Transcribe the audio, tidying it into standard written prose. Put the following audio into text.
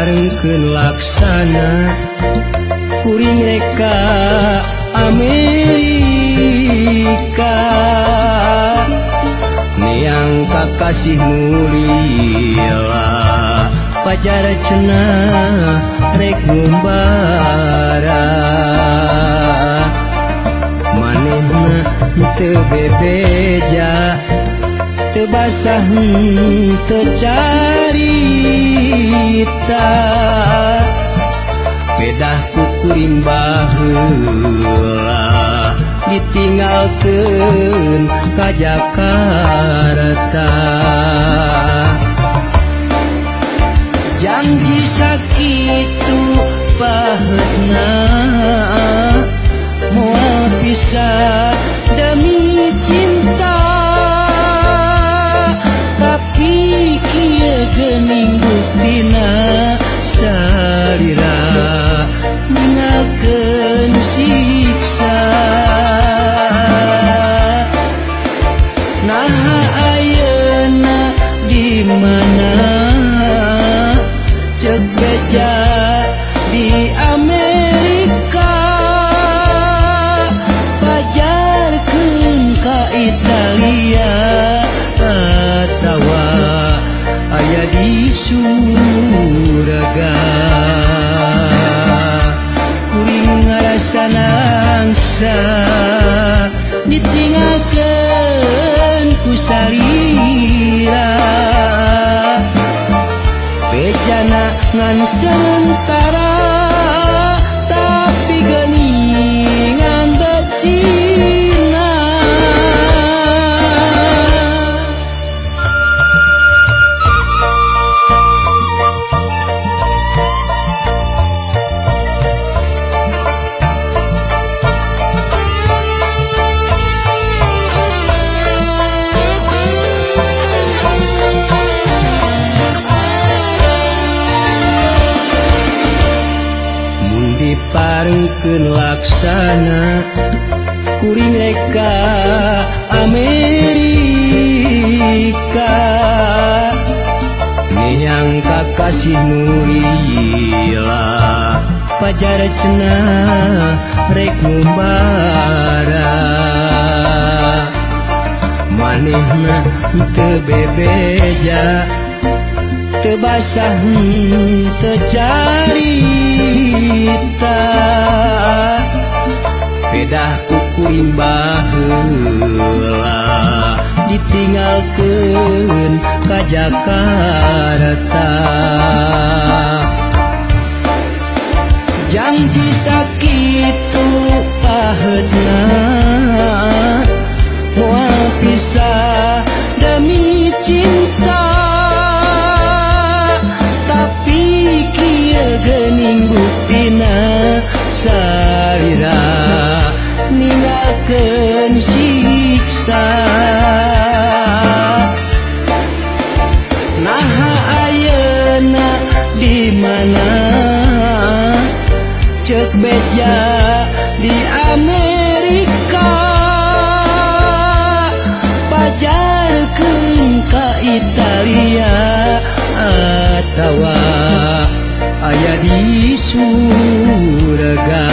Diparengkeun laksana kuring reka Amerika. Neang kakasih mulia pajar cenah rek ngumbara. Manehna teu bebeja teu basah teu carita. Pedah ku kuring baheula ditinggalkeun ka Jakarta. Janji sakitu paheutna moal pisah demi cinta. Tapi kieu geuning buktina salira ninggalkeun siksa. Naha ayeuna di mana ceuk beja di Amerika. Pajarkeun ka Italia atawa aya di surga. Kuring ngarasa nangsa ditinggalkeun ku salira. Bejana ngan sementara tapi geuningan becina. Diparengkeun laksana kuring reka Amerika. Neang kakasih mulia pajar cenah rek ngumbara. Manehna teu bebeja teu basah teu carita. Pedah ku kuring baheula ditinggalkeun ka Jakarta. Janji sakitu paheutna moal pisah demi cinta. Tapi kieu geuning buktina salira ninggalkeun siksa. Naha ayeuna di mana ceuk beja di Amerika. Pajarkeun ka Italia atawa aya di surga.